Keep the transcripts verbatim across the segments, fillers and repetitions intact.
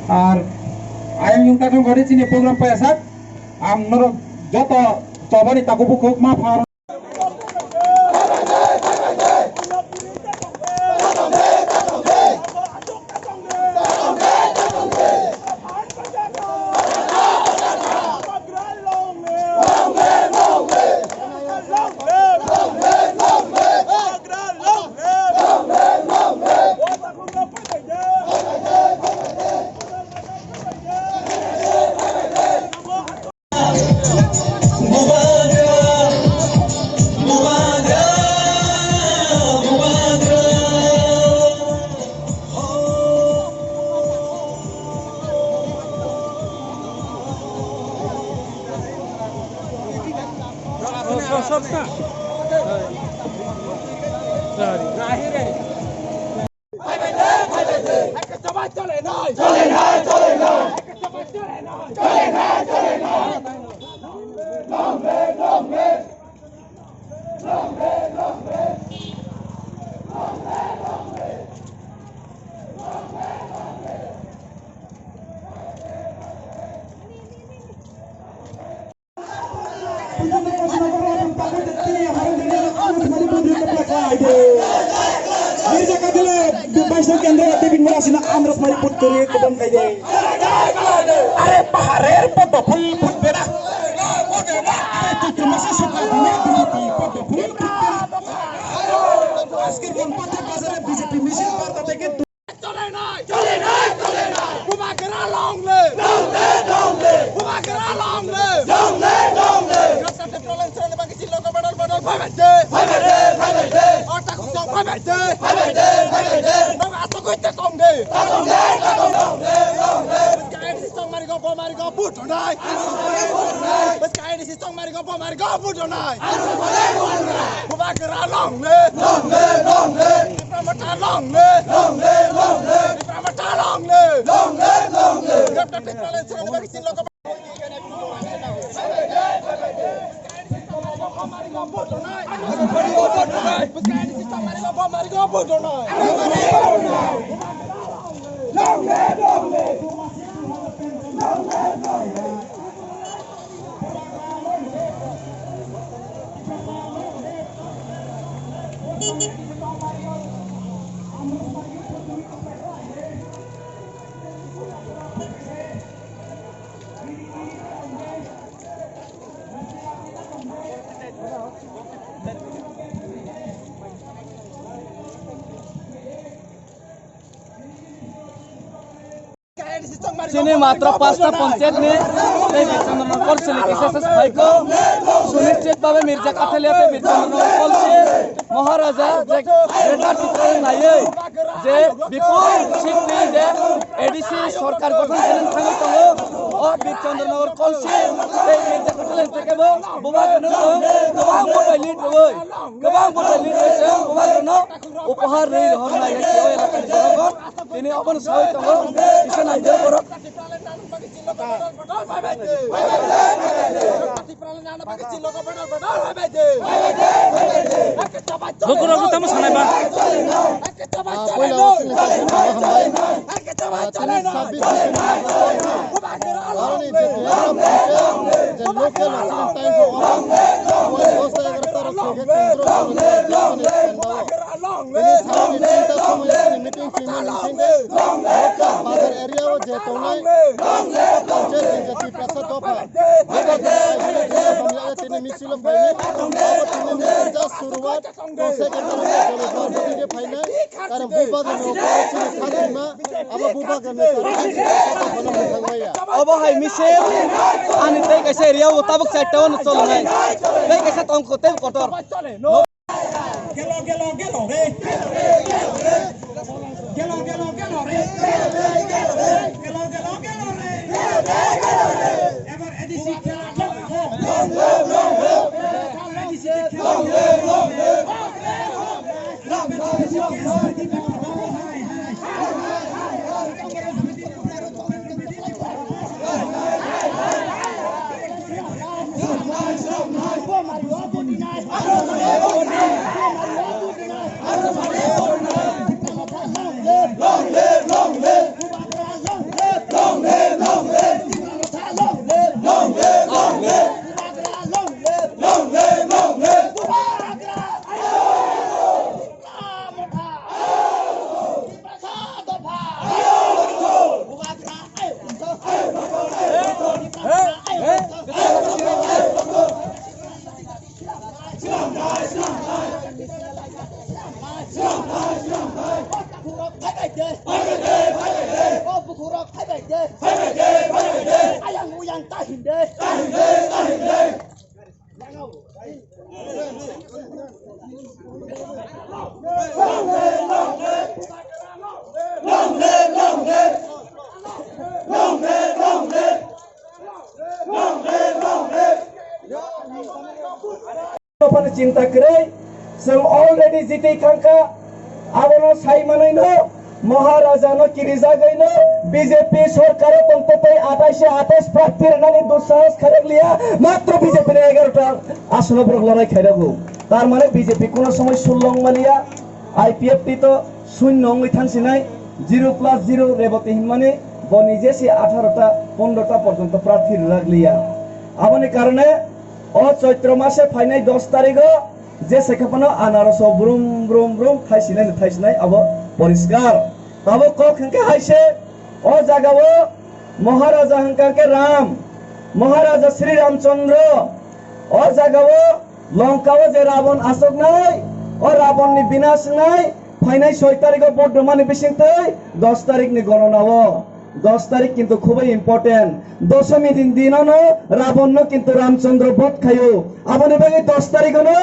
Ar ayang yung tatung gori chini program payasak. Ang norok joto chobani taku bukhuk ma phar. Mirza Kadile, Bishnu Kendra, David Murasina, Amras Mari Put Kuri, Kubon Kaide. Are paharer podo phul phut bera. Are tu tu masa suka dunia B J P podo phul phut bera. Askir mon patra bazare B J P misil barta teke. Chole nai, chole nai, chole nai. Bubagra long live. Long live, long live. Bubagra long live. Long live, long live. Rasta te problem srani bagi chilo ka badal badal bhai bhai de. Bhai bhai de, bhai bhai de. Ota kusong bhai bhai de. Bhai bhai de, bhai bhai de. Nong ato koi te tong de. Tong de, tong de, tong de. Bwskai ni song mari go, bo mari go, but nai. Bwskai ni song mari go, bo mari go, but nai. Bubagra long live. Long live, long live. Tipra Motha long live. Long live, long live. Tipra Motha long live. Long live, long live. Grab the people and surrender the vaccine, local. Chini matro pasta panchayat ni tei Birchandra Nagar kolsi ni kisa se phaiko. Sunichit bhabe Mirza Kathalia tei Birchandra Nagar kolsi Maharaja je Greater Tripura ni naiwi je bipul seat ni je A D C sorkar gothon khainani thangwi tongo. O Birchandra Nagar kolsi tei Mirza Kathalia ni theke bo bubagrano kwbang vote bai lead rwui, kwbang vote bai lead rwui se bubagrano upahar rwi rohornai hai se o elakani jorogon. Tini obono sawi tongo, kisa naidi borok. Lukurok bo tamo sanai ba. Ah, poila o chini sasana hambai. Ah, tini sabbish December aroni je Diyarbakir je local o chini time o, o dos ta egarota rok khe kendro o chini sandao. Tini salni tinta somoi chini meeting khimani singde, bazar area o je tongnai, je Tiprasa dopha, bubagrano aihai tini misil o phaini, abo tini just suruwat, tong second o jole jor bwtwi khe phainai, karon bubagrano chini khatima, abo bubagrano karon chini dopha no mwthangmaya. Obo hai misil, ani tei kaisa area o tabuk chaita o no cholonai, tei kaisa tong tei kotor. Gelo, gelo, gelo re. Gelo, gelo, gelo re. Gelo, gelo, gelo re. Ebar A D C khela, ho, ho. A D C khela, ho, ho. Long live, long live. Ayang uyang tahinde. Phano chinta kwrwi, chwng already jitwi thangkha. Abono sai manwino, Maharaja no kirijagwino B J P sorkar o tongtwi atais atais prarthi rwnani dusahas khairokliya, matro B J P ni egaroh ta asono borok lorai khairago. Tar mane B J P kuno somoi sulong maliya, I P F T to shunyo wngwi thangsinai, zero plus zero Reboti hinmani bo nije se atharo ta pondro ta porjonto prarthi rwrwkliya. Aboni karone o Choitro mase phainai dos tarigo je se khe phano anaroso brum brum brum thaisinai thaisinai abo poriskar. Abo kok hwnkhe hai se o jagao Maharaja hwnkha khe Ram, Maharaja Sri Ramchandra o jagao Lanka o je Ravan asoknai, o Ravan ni binas wngnai phainai soi tarigo vote rwmani bisingtwi dos tarik ni gorona o. Dos tarik kintu khubui important. Dosomi din dinono Ravanno kintu Ramchandra bodh khaio. Aboni bagwi dos tarigono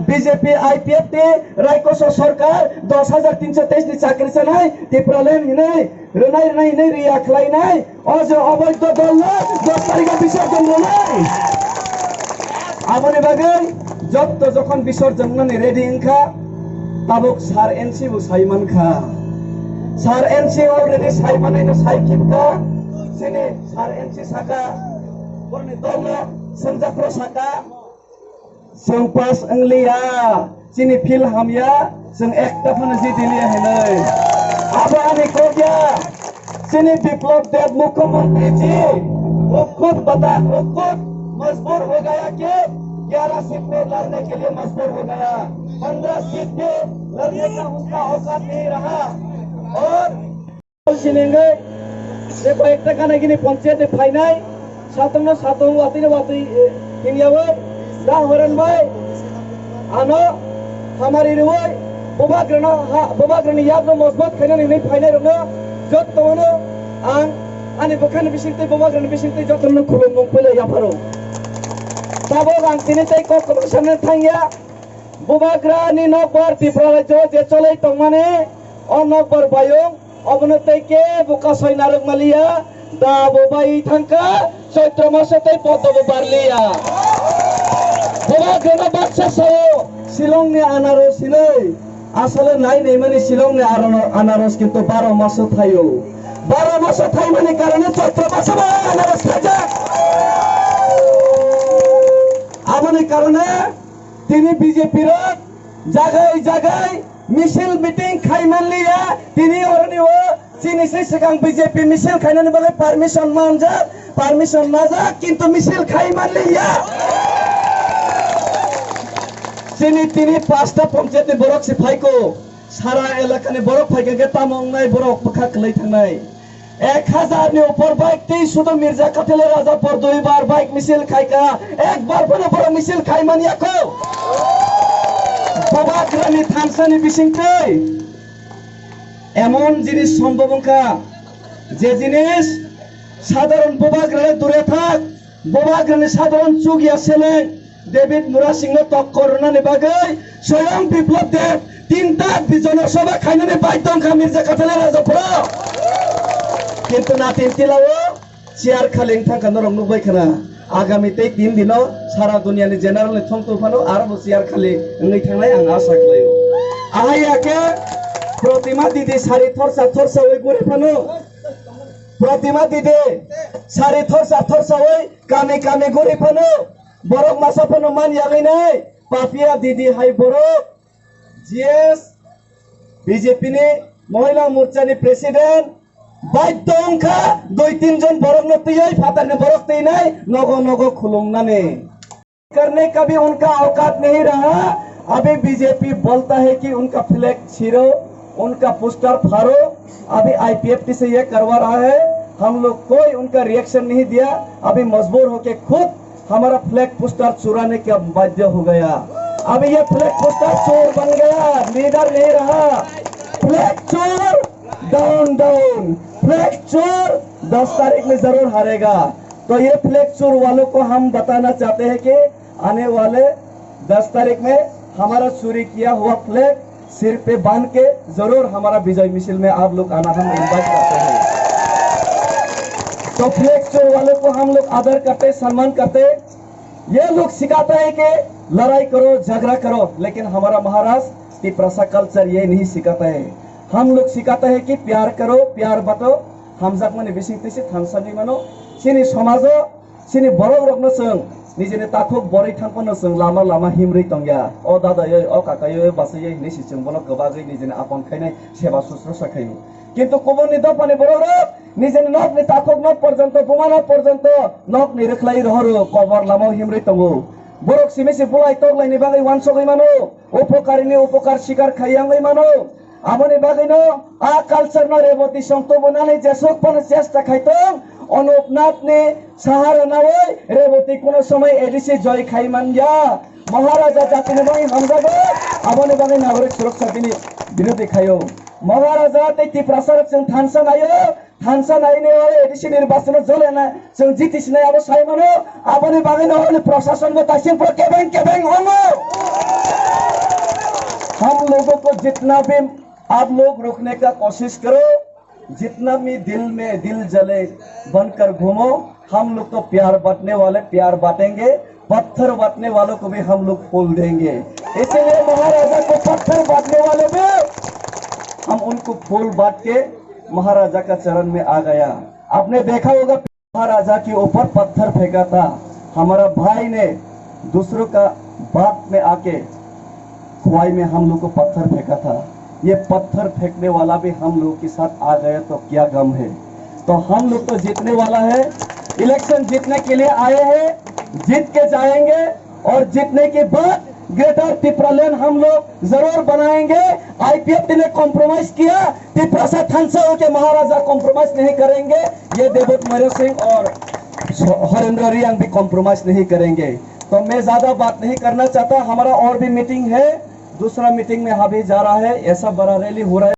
B J P I P F T Raikoso sorkar dos hajar tinso teis ni chakri chanai Tipraland hinwi rwnai rwnai hinwi riya khlainai. O je oboidho dolno dos tarigo bisorjon rwnai. Aboni bagwi jotto jokhon bisorjon wngnani ready wngkha, tabuk Sir N C bo sai mankha. Sir N C already sai manwino sai khinkha. Chini Sir N C saka, borni dolno sengjakro saka, chwng pass wngliya, chini field hamya, chwng ekta phano jitiliya hinwi. Abo ani kok ya. Chini Biplab Deb mukhyamantri ji, wo khud bata, wo khud majbur ho gaya ki gyara seat mein ladne ke liye majbur ho gaya. Pondra seat mein ladne ka unka aukat nahi raha. Aur sinenge, ye koi ekta gana gini panchayat e phainai, satong no satong, watwi no watwi, eh, hinyawi, da horan bai, ano, hamari rwoi, bubagrano, ha, bubagrani yakno mojbut khainani hinwi phainai rokno, jottono ang, ani bwkhani bisingtwi, bubagrani bisingtwi jottono khulumung puila yapharo. Tabok ang tini tei kok kwbang sanna thangya, bubagrani nokbar Tripura rajyo je choloi tongmani, o nokbar bayung, Obono tei kebo kasai narwk maliya, da bo bai thangkha, Choitro maso tei podo bo barliya. Bubagrano baksa sao, Shillong ni anaros hinwi. Asole nai naimani Shillong ni arano-, anaros kintu baro maso thaio. Baro maso thaimani karone Choitro maso bo anaros thaijak. Aboni karone tini B J P rok jagai jagai misil meeting khai manliya, tini oroni o chini se swkang B J P misil khainani bagwi permission manjak, permission majak, kintu misil khai manliya. Chini tini pasta panchayat ni borok se phaiko, sara elaka ni borok phaikha khe tamo wngnai borok bwkha kwlai thangnai. Ek hazar ni upor bike tei sudo Mirza Kathele Raja por dui bar bike misil khaika, ek bar bono borok misil khai manya kho. Bubagrani thansani bisingtwi emon jinis sombhob wngkha, je jinis sadharon bubagrani dure thak, bubagrani sadharon chukya seleng, David Murasingno tokkor rwnani bagwi soyong Biplab Deb tinta Bijono Sobha khainani baidhyo wngkha Mirza Kathele Rajaphoro. Kintu natin tilao chair khali wng thangkha norok nukbai khna. Agami tei tin dino sara duniani general ni thongtong phano aro bo chair khali wngwi thangnai ang asa khlaio. Ahai hakhe Protima Didi sari thorsa thorsa oi guri phano, Protima Didi sari thorsa thorsa oi kami kami guri phano, borok masa phano man yagwi nai, Papia Didi hai borok, G S, B J P ni Mohila Morcha ni President, baidhyo wngkha dui tin jon borok no twiwi phatar ni borok twi nai nogo nogo khulum nani. करने का भी उनका औकात नहीं रहा। अभी बीजेपी बोलता है कि उनका फ्लैग छीलो, उनका पोस्टर फाड़ो। अभी आईपीएफटी से ये करवा रहा है, हम लोग कोई उनका रिएक्शन नहीं दिया। अभी मजबूर होके खुद हमारा फ्लैग पोस्टर चुराने का बाध्य हो गया। अभी ये फ्लैग पोस्टर चोर बन गया, लीडर नहीं रहा। फ्लैग चोर डाउन डाउन, फ्लैग चोर दस तारीख में जरूर हारेगा। तो ये फ्लैग चोर वालों को हम बताना चाहते हैं कि आने वाले दस तारीख में हमारा चोरी किया हुआ फ्लैग सिर पे बांध के जरूर हमारा विजय मिছিল में आप लोग आना, हम इनवाइट करते हैं। तो फ्लैग चोर वालों को हम लोग आदर करते, सम्मान करते। ये लोग सिखाता है कि लड़ाई करो, झगड़ा करो, लेकिन हमारा महाराज तिपरासा कल्चर ये नहीं सिखाता है। हम लोग सिखाता है कि प्यार करो, प्यार बांटो। Hamjakmani bising twi se thansa ni mano. Chini somajo, chini borok rokno chwng nijini takhuk borwi thangphano chwng lama lama himrwi tongya. O dada yoi, o kaka yoi, basa yoi hinwi se chwng bono kwbagwi nijini apon khainai seba susrusha khaio. Kintu kubunni dophani borok rok nijini nokni takhuk nok porjonto, buma nok porjonto nokni rwkhlai rohoro, kobor lamao himrwi tongo. Borok simi se bulai toklaini bagwi uansugwi mano, upokarini upokar sikar khai yangwi mano. Aboni bagwino a culture no Reboti song tubunani jesuk phano chesta khai tong, Anupnathni sahara nawi Reboti kuno somoi A D C joy khai manya. Maharaja jatini bagwi hamjago, aboni bagwi nagorik suraksha bini birodhi khaio. Maharaja tei Tiprasa rok chwng thansa naio, thansa naini o A D C nirbachono jole na chwng jiti sinai abo sai mano, aboni bagwi no hwnwi proshashan bo taising pro kebeng kebeng ongo. हम लोगों को जितना भी आप लोग रोकने का कोशिश करो, जितना भी दिल में दिल जले बनकर घूमो, हम लोग तो प्यार बांटने वाले प्यार बांटेंगे, पत्थर बांटने वालों को भी हम लोग फूल देंगे। इसीलिए महाराजा को पत्थर बांटने वाले भी हम उनको फूल बांट के महाराजा का चरण में आ गया। आपने देखा होगा महाराजा के ऊपर पत्थर फेंका था, हमारा भाई ने दूसरों का बात में आके खुवाई में हम लोग को पत्थर फेंका था। ये पत्थर फेंकने वाला भी हम लोग के साथ आ गया तो क्या गम है। तो हम लोग तो जीतने वाला है, इलेक्शन जीतने के लिए आए हैं, जीत के जाएंगे। और जीतने के बाद ग्रेटर तिप्रालैंड हम लोग जरूर बनाएंगे। आईपीएफ ने कॉम्प्रोमाइज किया, तिप्रासा थानसा होके महाराजा कॉम्प्रोमाइज नहीं करेंगे। ये देवोत मयूर सिंह और हरेंद्र रियांग भी कॉम्प्रोमाइज नहीं करेंगे। तो मैं ज्यादा बात नहीं करना चाहता, हमारा और भी मीटिंग है, दूसरा मीटिंग में अभी जा रहा है, ऐसा बड़ा रैली हो रहा है।